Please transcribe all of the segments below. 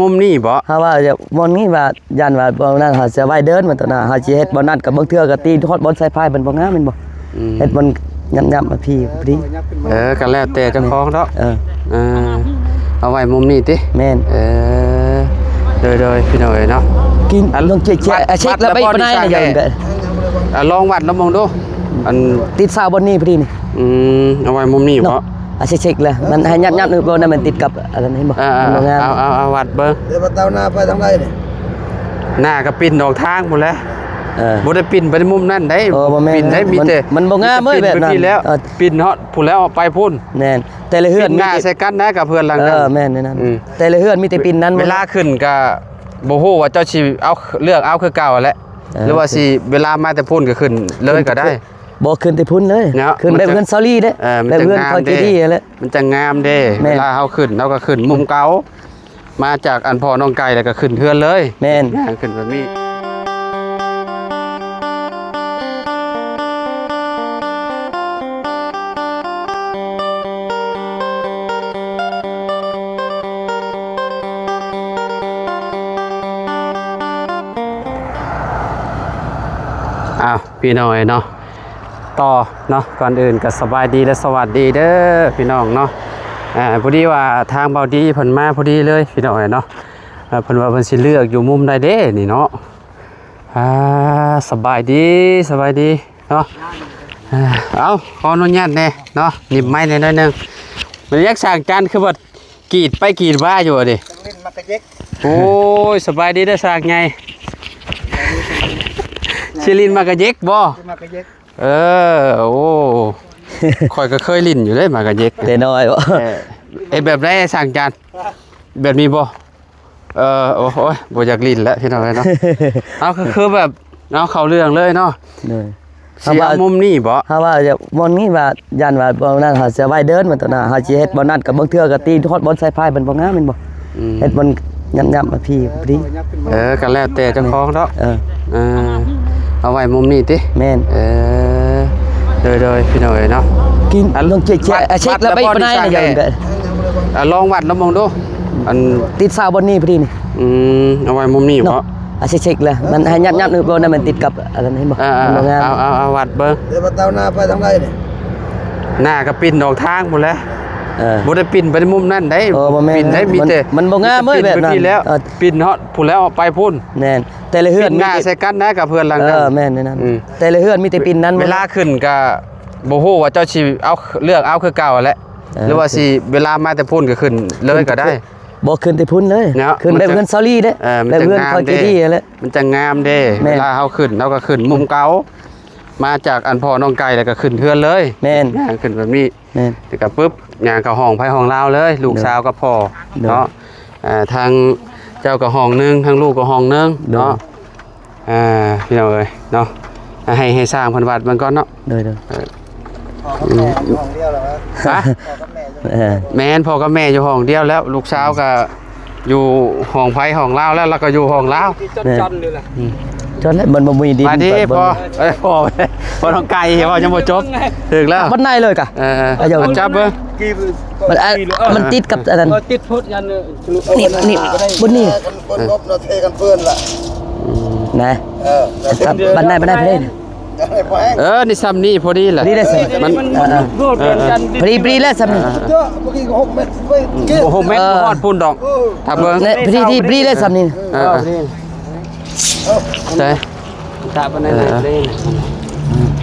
ມຸມນີ້ບໍ່? ເຮົາວ່າຈະບ່ອນນີ້ວ່າ ຢ້ານວ່າບ່ອນນັ້ນເຮົາຈະໄວ້ເດີນ ມັນຕົວໜ້າ ເຮົາຊິເຮັດບ່ອນນັ້ນ ກໍບາງເທື່ອກໍຕີຮອດບ່ອນສາຍໄຟ ມັນບໍ່ງາມແມ່ນບໍ່? ອືມ ເຮັດບ່ອນຫຍັບໆມາພີ້ພໍດີ. ເອີ ກໍແລ້ວແຕ່ເຈົ້າຂອງເນາະ. ເອີ ເອີ ເອົາໄວ້ມຸມນີ້ຕິ? ແມ່ນ. ເອີ ໂດຍໆ ພີ່ນ້ອງເອີຍເນາະ. ກິນ ອັນ ລົງເຈະ ອັນ ເຊັກແລ້ວໄປປານໃດນະ? ອັນ ລອງວັດລະເບິ່ງດູ. ອັນ ຕິດເສົາບ່ອນນີ້ພໍດີນີ້. ອືມ ເອົາໄວ້ມຸມນີ້ເນາະ. ເອົາເຊັກໆແລ້ວ ມັນໃຫ້ຫຍັບໆ ບໍ່ນັ້ນມັນຕິດກັບອັນນັ້ນ ເຫັນບໍ່? ອ່າໆ ມັນບໍ່ງາມ. ເອົາ ເອົາ ເອົາວັດເບິ່ງ. ແລ້ວວ່າເຕົາໜ້າໄປທາງໃດນີ້? ໜ້າກໍປິ່ນອອກທາງພຸ້ນແຫຼະ. ເອີ ບໍ່ໄດ້ປິ່ນໄປໃນມຸມນັ້ນໄດ໋. ເອີ ບໍ່ແມ່ນ ປິ່ນໄດ໻ ມີແຕ່ ມັນ ມັນບໍ່ງາມເອີຍແບບນັ້ນ. ປີ້ແລ້ວ ເອີ ປິ່ນຮອດພຸ້ນແລ້ວ ໄປພຸ້ນ. ແມ່ນ ແຕ່ລະເຮືອນ ປິ່ນໜ້າໃສ່ກັນນະ ກັບເຮືອນຫຼັງນັ້ນ. ເອີ ແມ່ນນັ້ນ. ອືມ ແຕ່ລະເຮືອນມີແຕ່ປິ່ນນັ້ນ. ເວລາຂຶ້ນກໍບໍ່ຮູ້ວ່າເຈົ້າຊິເອົາ ເລືອກເອົາຄືເກົ່າແຫຼະ. ເອີ ຫຼືວ່າຊິເວລາມາແຕ່ພຸ້ນກໍຂຶ້ນເລີຍກໍໄດ້. ບໍ່ ຂຶ້ນແຕ່ພຸ້ນເລີຍເນາະ. ຂຶ້ນແບບເຮືອນຊາວລີເດ້. ເອີ ແບບເຮືອນຂອງເຈດີຫັ້ນແຫຼະ. ມັນຈະງາມເດ້. ແມ່ນ ເວລາເຮົາຂຶ້ນ ເຮົາກໍຂຶ້ນມຸມເກົ່າ ມາຈາກອັນພໍ່ນ້ອງໄກ່ ແລ້ວກໍຂຶ້ນເຮືອນເລີຍ. ແມ່ນ ຍ່າງຂຶ້ນແບບນີ້. ອ້າວ ພີ່ນ້ອງເອີຍເນາະ ຕໍ່ເນາະ. ກ່ອນອື່ນກໍສະບາຍດີ ແລະ ສະຫວັດດີເດີພີ່ນ້ອງເນາະ. ອ່າ ພໍດີວ່າທາງເບົາດີເພິ່ນມາພໍດີເລີຍ ພີ່ນ້ອງເອີຍເນາະ. ອ່າ ເພິ່ນວ່າເພິ່ນຊິເລືອກຢູ່ມຸມໃດເດ້ນີ້ເນາະ. ອ່າ ສະບາຍດີ ສະບາຍດີເນາະ. ອ່າ ເອົາ ຂໍອະນຸຍາດແດ່ເນາະ ໜິບໄມ້ແດ່ໜ້ອຍໜຶ່ງ. ມັນຢາກສ້າງຈານຄືວ່າ ກຣີດໄປກຣີດມາຢູ່ນີ້. ເຫຼັ້ນໝາກກະເຈັກ. ໂອ້ຍ ສະບາຍດີເດີຊ່າງໃຫຍ່. ຊິຫຼິ້ນໝາກກະເຈັກບໍ່? ເຫຼັ້ນໝາກກະເຈັກ. ເອີ ໂອ້ ຂ້ອຍກໍເຄີຍຫຼິ້ນຢູ່ເດ້ໝາກກະເຈັກ. ແຕ່ນ້ອຍບໍ່? ເອີ ເຮັດແບບໃດຊ່າງຈານ? ແບບນີ້ບໍ່? ເອີ ໂອ້ຍ ບໍ່ຢາກຫຼິ້ນແລ້ວພີ່ນ້ອງເອີຍເນາະ. ເອົາ ກໍຄືແບບ ເອົາ ເຂົ້າເລື່ອງເລີຍເນາະ. ໂດຍ ຊິເອົາມຸມນີ້ບໍ່? ເຮົາວ່າຈະບ່ອນນີ້ວ່າ ຢ້ານວ່າບ່ອນນັ້ນເຮົາຈະໄວ້ເດີນ ມັນຕົວໜ້າ ເຮົາຊິເຮັດບ່ອນນັ້ນ ກໍບາງເທື່ອກໍຕີຮອດບ່ອນສາຍໄຟ ມັນບໍ່ງາມແມ່ນບໍ່? ອືມ ເຮັດບ່ອນຫຍັບໆມາພີ້ພໍດີ. ເອີ ກໍແລ້ວແຕ່ເຈົ້າຂອງເນາະ. ເອີ ເອີ ເອົາໄວ້ມຸມນີ້ຕິ? ແມ່ນ. ເອີ ໂດຍໆ ພີ່ນ້ອງເອີຍເນາະ. ກິນ ອັນ ລົງເຈະ ອັນ ເຊັກແລ້ວໄປປານໃດນະ? ອ່າ ລອງວັດລະເບິ່ງດູ. ອັນ ຕິດເສົາບ່ອນນີ້ພໍດີນີ້. ອືມ ເອົາໄວ້ມຸມນີ້ເນາະ. ອ່າ ເຊັກໆແລ້ວ ມັນໃຫ້ຫຍັບໆ ບໍ່ນັ້ນມັນຕິດກັບອັນນັ້ນ ເຫັນບໍ່? ອ່າໆ ມັນບໍ່ງາມ. ເອົາ ເອົາ ເອົາວັດເບິ່ງ. ແລ້ວວ່າເຕົາໜ້າໄປທາງໃດນີ້? ໜ້າກໍປິ່ນອອກທາງພຸ້ນແຫຼະ. ເອີ ບໍ່ໄດ້ປິ່ນໄປໃນມຸມນັ້ນໄດ໋. ເອີ ບໍ່ແມ່ນ ປິ່ນໄດ໻ ມີແຕ່ ມັນບໍ່ງາມເອີຍແບບນັ້ນ. ປີ້ນແລ້ວ ເອີ ປິ່ນຮອດພຸ້ນແລ້ວໄປພຸ້ນ. ແມ່ນ ແຕ່ລະເຮືອນ ປິ່ນໜ້າໃສ່ກັນນະ ກັບເຮືອນຫຼັງນັ້ນ. ເອີ ແມ່ນນັ້ນ. ອືມ ແຕ່ລະເຮືອນມີແຕ່ປິ່ນນັ້ນ. ເວລາຂຶ້ນກໍບໍ່ຮູ້ວ່າເຈົ້າຊິເອົາ ເລືອກເອົາຄືເກົ່າຫັ້ນແຫຼະ. ເອີ ຫຼືວ່າຊິເວລາມາແຕ່ພຸ້ນກໍຂຶ້ນເລີຍກໍໄດ້. ບໍ່ ຂຶ້ນແຕ່ພຸ້ນເລີຍເນາະ. ຂຶ້ນແບບເຮືອນຊາວລີເດ້. ເອີ ແບບເຮືອນຂອງເຈດີຫັ້ນແຫຼະ. ມັນຈະງາມເດ້. ແມ່ນ ເວລາເຮົາຂຶ້ນ ເຮົາກໍຂຶ້ນມຸມເກົ່າ ມາຈາກອັນພໍ່ນ້ອງໄກ່ ແລ້ວກໍຂຶ້ນເຮືອນເລີຍ. ແມ່ນ ຍ່າງຂຶ້ນແບບນີ້. ແມ່ນ ແລ້ວກໍປຶບ ຍ່າງເຂົ້າຫ້ອງໃຜຫ້ອງລາວເລີຍ ລູກສາວກັບພໍ່ເນາະ. ອ່າ ທາງເຈົ້າກໍຫ້ອງໜຶ່ງ ທາງລູກກໍຫ້ອງໜຶ່ງເນາະ. ອ່າ ພີ່ນ້ອງເອີຍເນາະ ໃຫ້ ໃຫ້ຊ່າງເພິ່ນວັດເບິ່ງກ່ອນເນາະ. ໂດຍໆ. ເອີ ພໍ່ກັບແມ່ຢູ່ຫ້ອງດຽວແລ້ວຫວາ? ຮະ? ພໍ່ກັບແມ່ຢູ່ ເອີ ແມ່ນ ພໍ່ກັບແມ່ຢູ່ຫ້ອງດຽວແລ້ວ ລູກສາວກໍຢູ່ຫ້ອງໃຜຫ້ອງລາວແລ້ວ ລາວກໍຢູ່ຫ້ອງລາວ. ແມ່ນ ອືມ ຈອນແລ້ວ ມັນບໍ່ມີດິນ. ມາດີພໍ່ ເອີຍ ພໍ່ ພໍ່ນ້ອງໄກ່ ເວົ້າຍັງບໍ່ຈົບ. ຖືກແລ້ວ ບັນໄດເລີຍກະ. ເອີ ເອົາຈັບເບິ່ງ. ມັນ ມັນຕິດກັບອັນນັ້ນ ເອີ ຕິດພຸດອັນນີ້ ນີ້ ນີ້ ບົດນີ້ ເອີ ເນາະ ເທກັນເປື້ອນລະ. ອືມ ນະ ເອີ ບັນໄດ ບັນໄດ ບັນໄດ. ເອີ ນີ້ຊ່ຳນີ້ພໍດີແຫຼະ. ນີ້ໄດ້ຊ່ຳ ມັນ ເອີ ເອີ ພໍດີ ພໍດີແລ້ວຊ່ຳນີ້. ເອີ ຫົກແມັດ ຫົກແມັດ ເອີ ບໍ່ຮອດພຸ້ນດອກ. ຖ້າເບິ່ງ ນີ້ ພໍດີ ພໍດີແລ້ວຊ່ຳນີ້. ເອີ ເອີ ໃສ່ຕາປານນັ້ນ. ເອີ ເອີ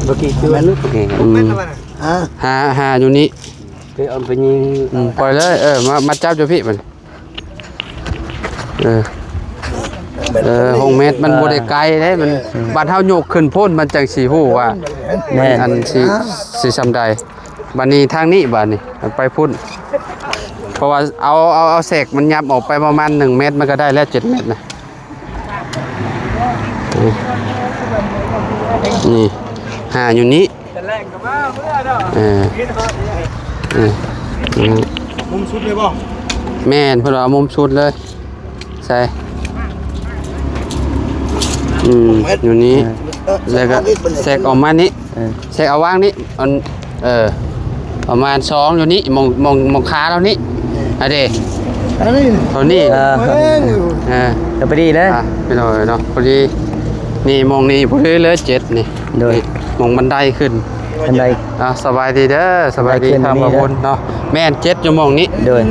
ບໍ່ກີ່ເດືອນ. ອືມ ຫາ ຫາຢູ່ນີ້. ໄປເອົາໄປຍິງ. ອືມ ປ່ອຍເລີຍ. ເອີ ມາ ມາຈັບຢູ່ພີ້ບັດ. ເອີ ເອີ ຫົກແມັດ ມັນບໍ່ໄດ້ໄກເດ້ ມັນ ບາດເຮົາຍົກຂຶ້ນພຸ້ນ ມັນຈັ່ງຊິຮູ້ວ່າ ແມ່ນ ອັນຊິ ຊິຊ່ຳໃດ. ບາດນີ້ທາງນີ້ ບາດນີ້ໄປພຸ້ນ ເພາະວ່າເອົາ ເອົາ ເອົາແຊກມັນຫຍັບອອກໄປປະມານໜຶ່ງແມັດ ມັນກໍໄດ້ແລ້ວ ເຈັດແມັດນະ. ນີ້ ນີ້ ຫາຢູ່ນີ້. ເອີ ເອີ ອືມ ມຸມສຸດເລີຍບໍ່? ແມ່ນ ເພິ່ນວ່າເອົາມຸມສຸດເລີຍ. ໃສ່ ອືມ ຢູ່ນີ້ ເອີ ແລ້ວກໍແຊກອອກມານີ້. ເອີ ແຊກເອົາວາງນີ້ ອັນ ເອີ ປະມານສອງຢູ່ນີ້ ໝ່ອງ ໝ່ອງ ໝ່ອງຂາລາວນີ້. ເອີ ອະເດ. ອັນນີ້ ເທົ່ານີ້ ເອີ ເອີ ກໍພໍດີນະ ອ່ະ ພີ່ນ້ອງເອີຍເນາະ ພໍດີ ນີ້ ໝ່ອງນີ້ພໍດີເລີຍ ເຈັດນີ້ ໂດຍ ນີ້ ໝ່ອງບັນໄດຂຶ້ນ ບັນໄດ ອ່ະ ສະບາຍດີເດີ ສະບາຍດີ ບັນໄດຂຶ້ນ ທ່ານ ນີ້ ບ່າວບຸນເນາະ ແມ່ນ ເຈັດ ຢູ່ໝ່ອງນີ້ ໂດຍ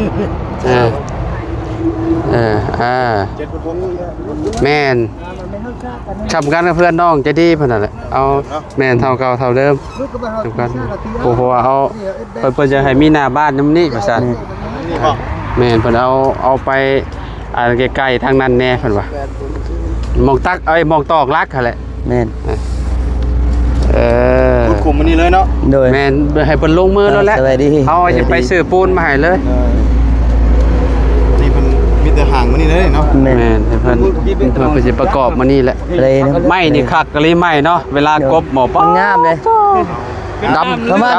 ເອີ ເອີ ອ່າ ແມ່ນ ສ່ຳກັນກັບເພື່ອນນ້ອງໃຈດີເພິ່ນນັ້ນແຫຼະ ເອົາ ແມ່ນ ເທົ່າເກົ່າເທົ່າເດີມ ສ່ຳກັນ ໂອ້ ເພາະວ່າເອົາ ເພິ່ນ ເພິ່ນຈະໃຫ້ມີໜ້າບ້ານນຳນີ້ວ່າຊັ້ນ ນີ້ບໍ ແມ່ນ ເພິ່ນເອົາ ເອົາໄປ ອັນໃກ້ໆທາງນັ້ນແດ່ເພິ່ນວ່າ ໝ່ອງຕັກ ເອີຍ ໝ່ອງຕອກຫຼັກຫັ້ນແຫຼະ ແມ່ນ ເອີ ຂຸດຂຸມອັນນີ້ເລີຍເນາະ ໂດຍ ແມ່ນ ໃຫ້ເພິ່ນລົງມືໂລດແຫຼະ ສະບາຍດີ ເຮົາຈະໄປຊື້ປູນມາໃຫ້ເລີຍ ເອີ ນີ້ເພິ່ນມີແຕ່ຫາງມານີ້ເລີຍເນາະ ແມ່ນ ແມ່ນ ໃຫ້ເພິ່ນ ເພິ່ນຊິປະກອບມານີ້ແຫຼະ ໄມ້ນີ້ຄັກອີ່ຫຼີ ໄມ້ເນາະ ເວລາກົບໝໍປ້າ ງາມເດ້ ດຳ ປະມານ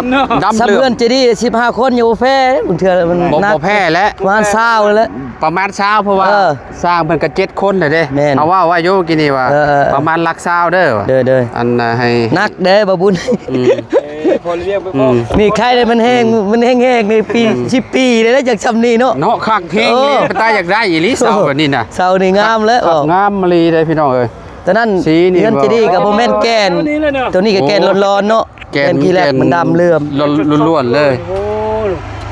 ດຳ ດຳ ສາມເຮືອນເຈດີ ສິບຫ້າຄົນ ຍັງບໍ່ແພ້ ບາງເທື່ອມັນ ບໍ່ ໜັກ ບໍ່ແພ້ແຫຼະ ປະມານຊາວແຫຼະ ປະມານຊາວ ເພາະວ່າ ເອີ ຊ່າງເພິ່ນກໍເຈັດຄົນແລ້ວເດ້ ແມ່ນ ເຮົາເວົ້າໄວ້ຢູ່ກີ້ນີ້ວ່າ ເອີ ເອີ ປະມານຫຼັກຊາວເດີວ່າ ໂດຍ ໂດຍ ອັນ ໃຫ້ ໜັກເດ້ ບ່າວບຸນ ອືມ ພໍລ້ຽງໄປພໍ ອືມ ນີ້ໄຄໄດ້ ມັນແຮງ ອືມ ມັນແຮງໆ ໃນປີ ອືມ ສິບປີໄດ້ ຢາກຊ່ຳນີ້ເນາະ ເນາະ ຄັກແຮງ ເອີ ເປັນຕາຢາກໄດ້ອີ່ຫຼີ ໂອ້ ເສົາແບບນີ້ນະ ເສົານີ້ງາມແລ້ວ ຄັກ ອອກ ງາມອີ່ຫຼີເດ້ ພີ່ນ້ອງເອີຍ ຕອນນັ້ນ ສີນີ້ ເຮືອນເຈດີກໍບໍ່ແມ່ນແກ່ນ ໂຕນີ້ກໍແກ່ນ ໂອ້ ຮ້ອນໆເນາະ ແກ່ນ ແກ່ນຂີ້ເຫຼັກ ແກ່ນ ມັນດຳເຫຼື້ອມ ລ້ວນໆເລີຍ ໂອ້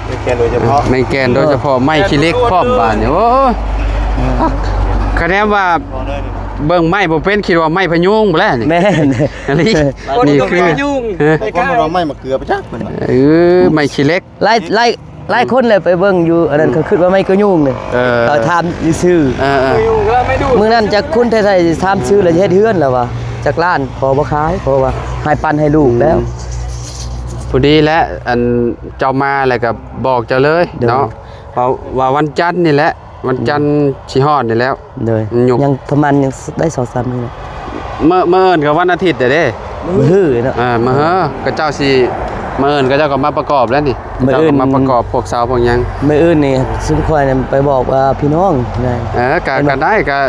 ແມ່ນແກ່ນໂດຍສະເພາະ ແມ່ນແກ່ນໂດຍສະເພາະ ໄມ້ຂີ້ເຫຼັກພ້ອມບາດນີ້ ໂອ້ຍ ຄະແນນວ່າເບິ່ງໄມ້ບໍ່ເປັນ ຄິດວ່າໄມ້ພະຍຸງພຸ້ນແຫຼະນີ້ ແມ່ນ ອັນນີ້ຄື ໄມ້ພະຍຸງ ເອີ ບາງຄົນວ່າໄມ້ມະເກືອໄປຈັກເພິ່ນວ່າ ເອີ ໄມ້ຂີ້ເຫຼັກ ຫຼາຍ ຫຼາຍ ຫຼາຍຄົນແຫຼະໄປເບິ່ງຢູ່ ອັນນັ້ນ ອືມ ເຂົາຄິດວ່າໄມ້ກະຍຸງນີ້ ເອີ ເຂົາຖາມຊື່ ເອີ ເອີ ມື້ນັ້ນຈັກຄົນແທ້ໆ ຖາມຊື່ແລ້ວຈະເຮັດເຮືອນແລ້ວວ່າ ຈັກລ້ານ ຂໍບໍ່ຂາຍ ເພາະວ່າໃຫ້ປັນໃຫ້ລູກແລ້ວ ອືມ ພໍດີແຫຼະ ອັນເຈົ້າມາແລ້ວກໍບອກເຈົ້າເລີຍ ໂດຍ ເນາະ ເພາະວ່າວັນຈັນນີ້ແຫຼະ ວັນຈັນ ອືມ ຊິຮອດນີ້ແລ້ວ ໂດຍ ຍັງປະມານຍັງໄດ້ສອງສາມມື້ ມື້ ມື້ອື່ນກໍວັນອາທິດແລ້ວເດ້ ມື້ຮືເນາະ ເອີ ມື້ຮື ເຂົາເຈົ້າຊິ ມື້ອື່ນເຂົາເຈົ້າກໍມາປະກອບແລ້ວນີ້ ມື້ອື່ນ ເຂົາເຈົ້າກໍມາປະກອບພວກເສົາພວກຫຍັງ ມື້ອື່ນນີ້ຊຸມຂ້ອຍນັ້ນໄປບອກວ່າພີ່ນ້ອງນະ ເອີ ກະ ກະໄດ້ ກະ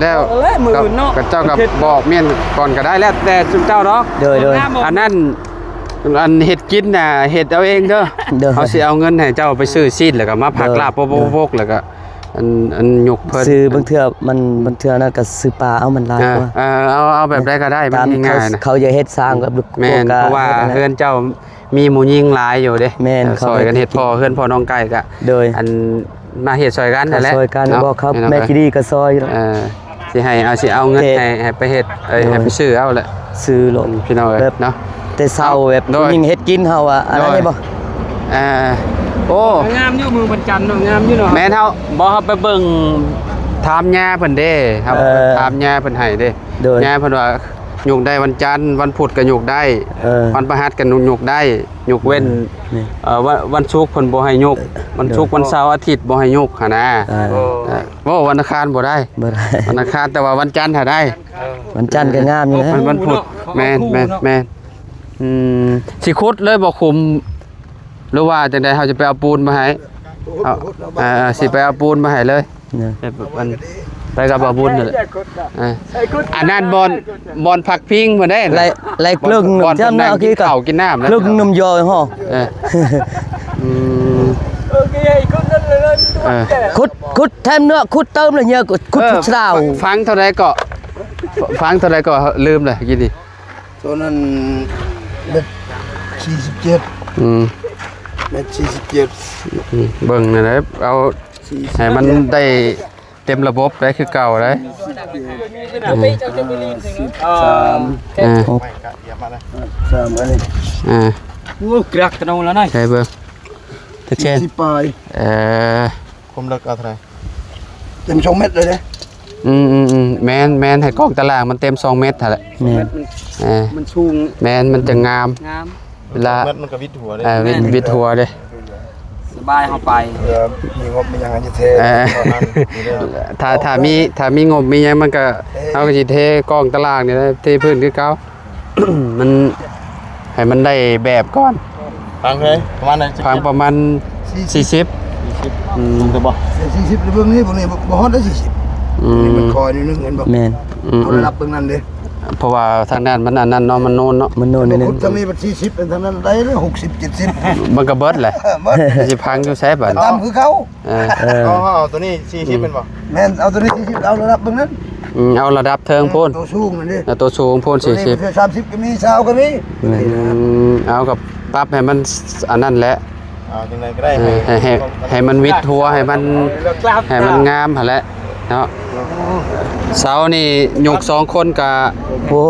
ແລ້ວ ມື້ອື່ນເນາະ ເຂົາເຈົ້າກໍບອກແມ່ນກ່ອນກໍໄດ້ ແລ້ວແຕ່ຊຸມເຈົ້າດອກ ໂດຍ ໂດຍ ອັນນັ້ນ ອັນເຮັດກິນນະ ເຮັດເອົາເອງເດີ ໂດຍ ເຮົາຊິເອົາເງິນໃຫ້ເຈົ້າໄປຊື້ຊີ້ນ ແລ້ວກໍມາຜັກ ໂດຍ ລາບ ໂປະໆໆ ແລ້ວກໍ ອັນ ອັນຍົກເພິ່ນ ຊື້ບາງເທື່ອມັນ ບາງເທື່ອນັ້ນກໍຊື້ປາເອົາ ມັນຫຼາຍກວ່າ ເອີ ເອີ ເອົາ ເອົາແບບໃດກໍໄດ້ ມັນງ່າຍໆນະ ເຂົາຢາກເຮັດສ້າງແບບ ແມ່ນ ເພາະວ່າເຮືອນເຈົ້າມີໝູ່ຍິງຫຼາຍຢູ່ເດ້ ແມ່ນ ເອີ ຊ່ອຍກັນເຮັດ ພໍ່ເຮືອນພໍ່ນ້ອງໄກ່ກໍ ໂດຍ ອັນ ມາເຮັດຊ່ອຍກັນຫັ້ນແຫຼະ ຊ່ອຍກັນ ເນາະ ບອກເຂົາ ແມ່ຈີດີກໍຊ່ອຍ ເອີ ຊິໃຫ້ເອົາ ຊິເອົາເງິນໃຫ້ ໃຫ້ໄປເຮັດ ເອີ ໂດຍ ໃຫ້ໄປຊື້ເອົາແຫຼະ ຊື້ໂລດ ອືມ ພີ່ນ້ອງເອີຍ ແບບ ເນາະ ແຕ່ເຊົ້າແບບ ໂດຍ ຜູ້ຍິງເຮັດກິນເຮົາວ່າ ອັນນັ້ນນີ້ບໍ່ ອ່າ ໂອ້ ງາມຢູ່ ມື້ວັນຈັນເນາະ ງາມຢູ່ເນາະ ແມ່ນເຮົາ ບໍ່ ເຮົາໄປເບິ່ງ ຖາມຍ່າເພິ່ນເດ້ ເຮົາ ເອີ ຖາມຍ່າເພິ່ນໃຫ້ເດ້ ໂດຍ ຍ່າເພິ່ນວ່າ ຍົກໄດ້ວັນຈັນ ວັນພຸດກໍຍົກໄດ້ ເອີ ວັນພະຫັດກໍຍົກໄດ້ ຍົກເວັ້ນ ແມ່ນ ເອີ ວັນ ວັນສຸກເພິ່ນບໍ່ໃຫ້ຍົກ ວັນສຸກ ໂດຍ ວັນເສົາ ອາທິດບໍ່ໃຫ້ຍົກຫັ້ນນະ ເອີ ເອີ ເວົ້າວັນອັງຄານບໍ່ໄດ້ ບໍ່ໄດ້ ວັນອັງຄານ ແຕ່ວ່າວັນຈັນຫາໄດ້ ວັນຈັນກໍງາມຢູ່ນະ ວັນ ວັນພຸດ ແມ່ນ ແມ່ນ ແມ່ນ ອືມ ຊິຂຸດເລີຍບໍ່ຂຸມ ຫຼືວ່າຈັ່ງໃດ ເຮົາຈະໄປເອົາປູນມາໃຫ້ ເອົາ ເອີ ຊິໄປເອົາປູນມາໃຫ້ເລີຍ ເອີ ໄປກັບບ່າວບຸນນັ້ນແຫຼະ ເອີ ອັນນັ້ນບ່ອນ ບ່ອນພັກພິງເພິ່ນເດ້ ໄລ່ ໄລ່ເຄິ່ງໜຶ່ງ ບໍ່ ບ່ອນເພິ່ນນັ່ງກິນເຂົ້າກິນນ້ຳ ເຄິ່ງໜຶ່ງຢໍເຮົາ ເອີ ອືມ ເອີ ຂຸດ ຂຸດແຖມເນາະ ຂຸດເຕີມແລ້ວເຫຍື້ອ ຂຸດ ເອີ ຂຸດສາວ ຝັງເທົ່າໃດເກາະ ຝັງເທົ່າໃດເກາະ ລືມແລ້ວກີ້ນີ້ ໂຕນັ້ນແມັດສີ່ສິບເຈັດ ອືມ ແມັດສີ່ສິບເຈັດ ອືມ ເບິ່ງນັ້ນແຫຼະ ເອົາ ໃຫ້ມັນໄດ້ເຕັມລະບົບໄດ້ຄືເກົ່າໄດ໋ ອືມ ສິບສາມ ເອີ ສາມອັນນີ້ ອ່າ ໂອ້ ກະລັກກະນອງແລ້ວນະ ໃສ່ເບິ່ງ ຕະແຈງ ສີ່ສິບປາຍ ເອີ ຄວາມເລິກເອົາເທົ່າໃດ? ເຕັມສອງແມັດເລີຍເດ້. ອືມໆໆ ແມ່ນໆ ໃຫ້ກ້ອງຕາລາງມັນເຕັມສອງແມັດຫັ້ນແຫຼະ. ແມ່ນ ເອີ ມັນສູງ ແມ່ນ ມັນຈະງາມ ງາມ ເວລາ ສອງແມັດມັນກໍວິດຫົວເດ້. ເອີ ວິດ ເອີ ວິດຫົວເດ້ ສະບາຍເຮົາໄປ ເອີ ມີງົບມີຫຍັງໃຫ້ເທ ເອີ ຖ້າ ຖ້າມີ ຖ້າມີງົບມີຫຍັງມັນກໍ ເອີ ເຮົາກໍຊິເທກ້ອງຕາລາງນີ້ແຫຼະ ເທພື້ນຄືເກົ່າ. ມັນ ໃຫ້ມັນໄດ້ແບບກ່ອນ. ພັງເທົ່າໃດ? ປະມານໃດ? ພັງປະມານສີ່ສິບ ສີ່ສິບ ອືມ ສູງແຕ່ບໍ່ ສີ່ສິບ ເບິ່ງນີ້ ເບິ່ງນີ້ ບໍ່ ບໍ່ຮອດໄດ້ສີ່ສິບ. ອືມ ນີ້ມັນຄອຍນິດໜຶ່ງ ເຫັນບໍ່? ແມ່ນ ອືມໆ ເອົາລະດັບເບິ່ງນັ້ນເດ້. ເພາະວ່າທາງນັ້ນມັນອັນນັ້ນເນາະ ມັນໂນນເນາະ ມັນໂນນໜ້ອຍໜຶ່ງ ພຸດຈະມີບັດສີ່ສິບ ອັນທາງນັ້ນໄດ້ເລີຍຫົກສິບ ເຈັດສິບ ມັນກໍເບິດແຫຼະ ເບິດ ຊິພັງຢູ່ໃສບັດ ຕ່ຳຄືເກົ່າ ເອີ ເອີ ເຮົາ ເຮົາເອົາໂຕນີ້ສີ່ສິບແມ່ນບໍ່? ແມ່ນ ເອົາໂຕນີ້ສີ່ສິບ ເອົາລະດັບເບິ່ງນັ້ນ ອືມ ເອົາລະດັບເທິງພຸ້ນ ໂຕສູງນັ້ນເດ້ ເອົາໂຕສູງພຸ້ນສີ່ສິບ ສາມສິບກໍມີ ຊາວກໍມີ ອືມ ເອົາກັບປັບໃຫ້ມັນອັນນັ້ນແຫຼະ ເອົາຈັ່ງໃດກໍໄດ້ ເອີ ໃຫ້ ໃຫ້ ໃຫ້ມັນວິດຫົວ ໃຫ້ມັນ ໃຫ້ມັນງາມຫັ້ນແຫຼະເນາະ ເສົານີ້ຍົກສອງຄົນກະ ໂອ້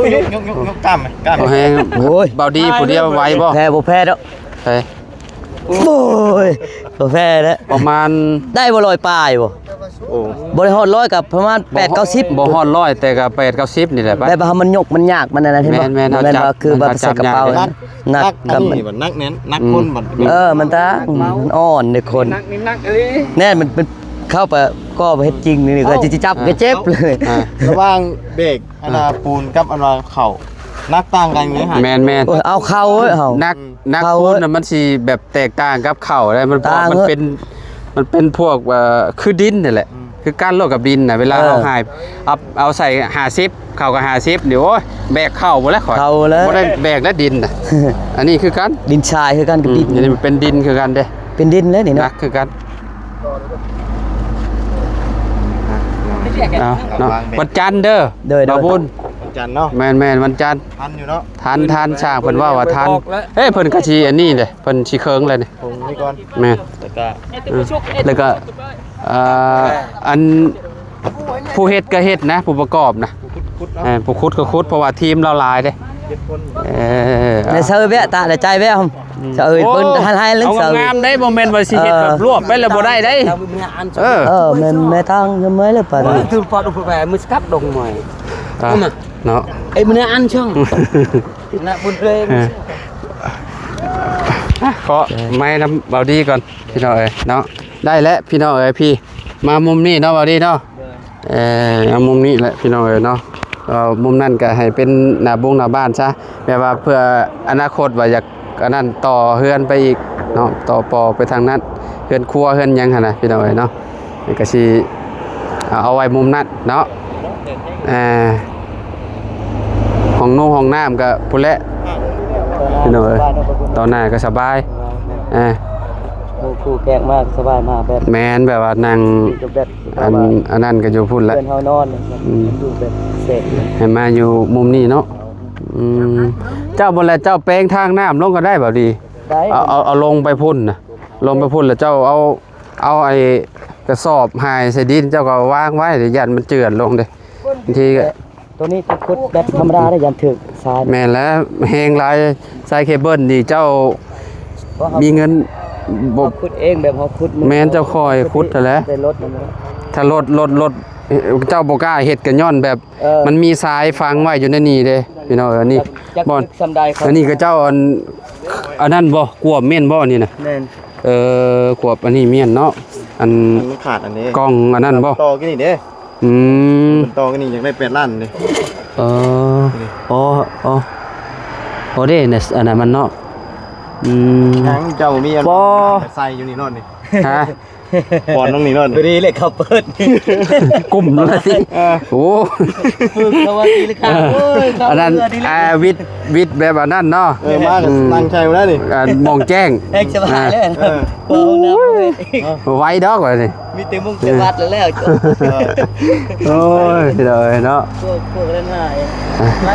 ຍ ຍົກ ຍົກ ຍົກ ຍົກ ຍົກ ກ້າມ ກ້າມ ບໍ່ແຮງ ໂອ້ຍ ເບົາດີຜູ້ດຽວໄຫວບໍ່? ແພ້ບໍ່ແພ້ດອກ ໃຜ? ໂອ້ຍ ບໍ່ແພ້ແລ້ວ ປະມານ ໄດ້ບໍ່ຮ້ອຍປາຍບໍ່? ໂອ້ ບໍ່ໄດ້ຮອດຮ້ອຍກໍປະມານແປດເກົ້າສິບ ບໍ່ຮອດຮ້ອຍ ແຕ່ກໍແປດເກົ້າສິບນີ້ແຫຼະ ແບບວ່າມັນຍົກມັນຍາກ ມັນອັນນັ້ນ ແມ່ນ ແມ່ນ ແມ່ນ ມັນບໍ່ຄືວ່າໄປໃສ່ກະເປົາ ໜັກ ໜັກ ໜັກ ອັນນີ້ບັດໜັກແໜ້ນ ໜັກຄົນບັດ ເອີ ມັນຕາ ມັນອ່ອນເດ້ຄົນ ໜັກນີ້ໜັກອີ່ຫຼີ ແນ່ນ ມັນ ມັນເຂົ້າໄປກໍເຮັດຈິງນີ້ກໍຊິຈັບກໍເຈັບເລີຍ ລະຫວ່າງເບກ ອັນນ່າ ປູນກັບອັນວ່າເຂົ້າ ໜັກຕ່າງກັນເລີຍຫັ້ນ ແມ່ນໆ ໂອ້ຍ ເອົາເຂົ້າເອີຍ ເຮົາ ໜັກ ໜັກປູນນະ ມັນຊິແບບແຕກຕ່າງກັບເຂົ້າເດ້ ມັນ ມັນເປັນ ມັນເປັນພວກ ເອີ ຄືດິນນີ້ແຫຼະ ອືມ ຄືກັນໂລດກັບດິນນະ ເວລາເຮົາຫາຍ ເອົາ ເອົາໃສ່ຫ້າສິບ ເຂົ້າກໍຫ້າສິບນີ້ ໂອ້ຍ ແບກເຂົ້າບໍ່ແລ້ວຂ້ອຍ ເຂົ້າແລ້ວ ບໍ່ໄດ້ແບກແລ້ວດິນນະ ອັນນີ້ຄືກັນ ດິນຊາຍຄືກັນກັບດິນ ອັນນີ້ມັນເປັນດິນຄືກັນເດ້ ເປັນດິນແລ້ວນີ້ເນາະ ໜັກຄືກັນ ເອົາເນາະ ວັນຈັນເດີ ໂດຍ ບ່າວບຸນ ວັນຈັນເນາະ ແມ່ນໆ ວັນຈັນ ທັນຢູ່ເນາະ ທັນ ທັນ ຊ່າງເພິ່ນເວົ້າວ່າທັນ ເອີ ເພິ່ນກໍຊິອັນນີ້ເດ້ ເພິ່ນຊິເຄິ່ງແລ້ວນີ້ ເຄິ່ງນີ້ກ່ອນ ແມ່ນ ແລ້ວກໍ ແລ້ວກໍ ເອີ ອັນ ຜູ້ເຮັດກໍເຮັດນະ ຜູ້ປະກອບນະ ຜູ້ຂຸດ ເອີ ຜູ້ຂຸດກໍຂຸດ ເພາະວ່າທີມລາວຫຼາຍເດ້ ເຈັດຄົນ ເອີ ແລ້ວເຊີແວະຕາ ແລ້ວຈ່າຍແວະ ເຊີເອີຍ ເບິ່ງໃຫ້ໆ ເອົາງາມໆ ໄດ້ ບໍ່ແມ່ນວ່າຊິເຮັດແບບລວບໄປແລ້ວບໍ່ໄດ້ໄດ໋ ເອີ ເອີ ແມ່ນ ແມ່ທາງຍັງເມື່ອຍແລ້ວປານນີ້ ຖືກປອດອຸປະແປມື້ສະກັບດົງມວຍ ເນາະ ເອີຍ ມື້ນີ້ອັນຊ່ອງ ນະບຸນເລີຍ ເກາະໄມ້ນຳເບົາດີກ່ອນ ພີ່ນ້ອງເອີຍເນາະ ໄດ້ແລ້ວພີ່ນ້ອງເອີຍ ພີ່ ມາມຸມນີ້ເນາະ ເບົາດີເນາະ ເອີ ມາມຸມນີ້ແຫຼະພີ່ນ້ອງເອີຍເນາະ ເອີ ມຸມນັ້ນກໍໃຫ້ເປັນໜ້າບົງໜ້າບ້ານຊະ ແບບວ່າເພື່ອອະນາຄົດວ່າຢາກອັນນັ້ນຕໍ່ເຮືອນໄປອີກເນາະ ຕໍ່ປໍໄປທາງນັ້ນ ເຮືອນຄົວເຮືອນຫຍັງຫັ້ນນະ ພີ່ນ້ອງເອີຍເນາະ ກໍຊິເອົາໄວ້ມຸມນັ້ນເນາະ ອ່າ ຫ້ອງນຸ່ງຫ້ອງນ້ຳກໍພຸ້ນແຫຼະ ພີ່ນ້ອງເອີຍ ຕໍ່ໜ້າກໍສະບາຍ ອ່າ ໝູ່ຄູ່ແຂກມາກໍສະບາຍ ມາແບບ ແມ່ນ ແບບວ່ານັ່ງ ແບບ ອັນ ອັນນັ້ນກໍຢູ່ພຸ້ນແຫຼະ ເພື່ອນເຮົານອນ ອືມ ຢູ່ແບບເສກ ໃຫ້ມາຢູ່ມຸມນີ້ເນາະ ອືມ ເຈົ້າບໍ່ແລະ ເຈົ້າແປງທາງນ້ຳລົງກໍໄດ້ ເບົາດີ ໄດ້ ເອົາ ເອົາ ເອົາລົງໄປພຸ້ນນະ ລົງໄປພຸ້ນແລ້ວເຈົ້າເອົາ ເອົາໄອ້ກະສອບຫາຍໃສ່ດິນ ເຈົ້າກໍວາງໄວ້ ຢ້ານມັນເຈື່ອນລົງເດ້ ບາງທີກໍ ໂຕນີ້ຄືຂຸດແບບທຳມະດາໄດ້ ຢ້ານຖືກຊາຍ ແມ່ນແລ້ວ ແຮງຫຼາຍ ສາຍເຄເບິນນີ້ ເຈົ້າມີເງິນບໍ່? ເຮົາຂຸດເອງ ແບບເຮົາຂຸດມື ແມ່ນ ເຈົ້າຄ່ອຍຂຸດຫັ້ນແຫຼະ ໄດ້ລົດນັ້ນແຫຼະ ຖ້າລົດ ລົດ ລົດ ເຈົ້າບໍ່ກ້າເຮັດ ກໍຍ້ອນແບບ ເອີ ມັນມີສາຍຝັງໄວ້ຢູ່ໃນນີ້ເດ້ ພີ່ນ້ອງເອີຍ ນີ້ ຈັກ ບ່ອນ ຈັກຊຳໃດ ອັນນີ້ກໍເຈົ້າ ອັນ ອັນນັ້ນບໍ່? ກວມແມ່ນບໍ່ນີ້ນະ? ແມ່ນ ເອີ ກວມ ອັນນີ້ແມ່ນເນາະ ອັນ ມັນຂາດອັນນີ້ ກ່ອງອັນນັ້ນບໍ່? ຕໍ່ກີ້ນີ້ເດ້ ອືມ ມັນຕໍ່ກັນນີ້ຢາກໄດ້ແປດລ້ານເດ້ ເອີ ນີ້ ອໍ ອໍ ອໍເດ້ ອັນນັ້ນມັນເນາະ ອືມ ຫຍັງເຈົ້າມີອັນ ບໍ່ ໃສ່ຢູ່ນີ້ໂລດນີ້ ຮະ ບ່ອນຕົງນີ້ໂລດ ພໍດີເລີຍເຂົາເປີດ ກຸ້ມໂລດຊິ ເອີ ໂອ້ ປຶກເຂົາວ່າຕີລາຄາ ໂອ້ຍ ອັນນັ້ນ ເຂົາເປີດນີ້ແຫຼະ ອ່າ ວິດ ວິດແບບອັນນັ້ນເນາະ ເອີ ມາກໍ ອືມ ຕັ້ງໃຈບໍ່ໄດ້ນີ້ ອ່າ ມອງແຈ້ງ ແຮງສະບາຍເລີຍ ເອີ ເຂົ້າຫ້ອງນ້ຳ ເອີ ໄວດອກວ່ານີ້ ມີແຕ່ມຸງແຕ່ວັດແລ້ວ ເອີ ໂອ້ຍ ເດີເນາະ ພວກ ພວກນັ້ນຫາຍ ອ່ະ ໄວ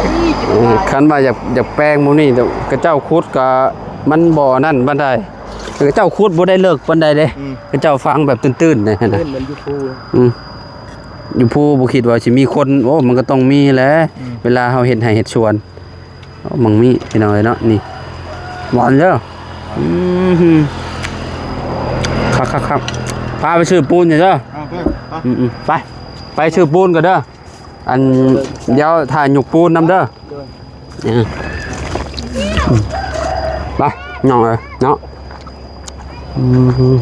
ເອີ ຄັນວ່າຢາກ ຢາກແປງໝູ່ນີ້ ເຂົາເຈົ້າຂຸດກໍມັນບໍ່ນັ້ນປານໃດ ເຂົາເຈົ້າຂຸດບໍ່ໄດ້ເລິກປານໃດເດ້ ອືມ ເຂົາເຈົ້າຝັງແບບຕື້ນໆ ເດ້ ມັນຢູ່ພູ ອືມ ຢູ່ພູບໍ່ຄິດວ່າຊິມີຄົນ ໂອ້ ມັນກໍຕ້ອງມີແຫຼະ ອືມ ເວລາເຮົາເຮັດໄຮ່ເຮັດສວນ ມັງມີພີ່ນ້ອງເອີຍເນາະ ນີ້ ຫວານເດີ ອືມ ຄັກໆໆ ພາໄປຊື້ປູນຢູ່ເດີ ເອີ ໄປ ອືມໆ ໄປ ໄປຊື້ປູນກ່ອນເດີ ອັນ ດຽວຖ້າຍົກປູນນຳເດີ ເອີ ໄປ ນ້ອງເອີຍເນາະ ອືມ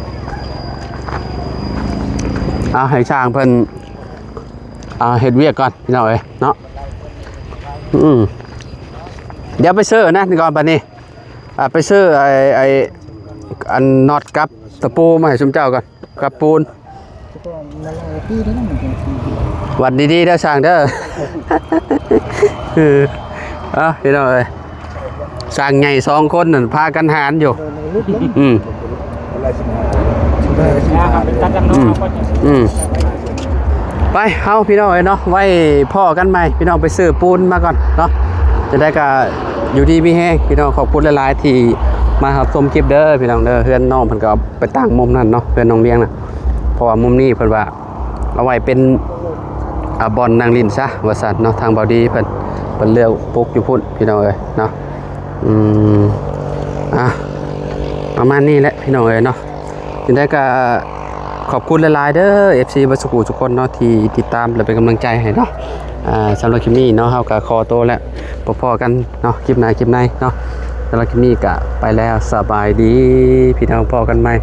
ເອົາໃຫ້ຊ່າງເພິ່ນ ອ່າ ເຮັດວຽກກ່ອນພີ່ນ້ອງເອີຍເນາະ ອືມ ດຽວໄປຊື້ອັນນັ້ນກ່ອນບັດນີ້ ອ່າ ໄປຊື້ໄອ້ ໄອ້ ອັນນັອດກັບຕະປູມາໃຫ້ຊຸມເຈົ້າກ່ອນ ກັບປູນ ວັດດີໆເດີຊ່າງເດີ. ເອີ ເອົາພີ່ນ້ອງເອີຍ ຊ່າງໃຫຍ່ສອງຄົນນັ້ນພາກັນຫານຢູ່. ອືມ ອືມ ອືມ ໄປເຮົາພີ່ນ້ອງເອີຍເນາະ ໄວ້ພໍ້ກັນໃໝ່ ພີ່ນ້ອງໄປຊື້ປູນມາກ່ອນເນາະ. ຈັ່ງໃດກໍຢູ່ດີມີແຮງພີ່ນ້ອງ ຂອບຄຸນຫຼາຍໆທີ່ມາຮັບຊົມຄລິບເດີພີ່ນ້ອງເດີ. ເຮືອນນ້ອງເພິ່ນກໍໄປຕັ້ງມຸມນັ້ນເນາະ ເຮືອນນ້ອງວຽງນະ ເພາະວ່າມຸມນີ້ເພິ່ນວ່າ ເອົາໄວ້ເປັນ ອ່າ ບ່ອນນັ່ງຫຼິ້ນຊະວ່າຊັ້ນເນາະ. ທາງເບົາດີເພິ່ນ ເພິ່ນເລືອກປຸກຢູ່ພຸ້ນພີ່ນ້ອງເອີຍເນາະ. ອືມ ອ່ະ ປະມານນີ້ແຫຼະພີ່ນ້ອງເອີຍເນາະ. ຈັ່ງໃດກໍຂອບຄຸນຫຼາຍໆເດີ ເອັຟຊີ ເບິດສູ່ຜູ້ສູ່ຄົນເນາະ ທີ່ຕິດຕາມ ແລະ ເປັນກຳລັງໃຈໃຫ້ເນາະ. ອ່າ ສຳລັບຄລິບນີ້ເນາະ ເຮົາກໍຂໍໂຕແລ້ວ ພໍ້ກັນເນາະ ຄລິບໜ້າຄລິບໃນເນາະ. ສຳລັບຄລິບນີ້ກໍໄປແລ້ວ ສະບາຍດີພີ່ນ້ອງ ພໍ້ກັນໃໝ່.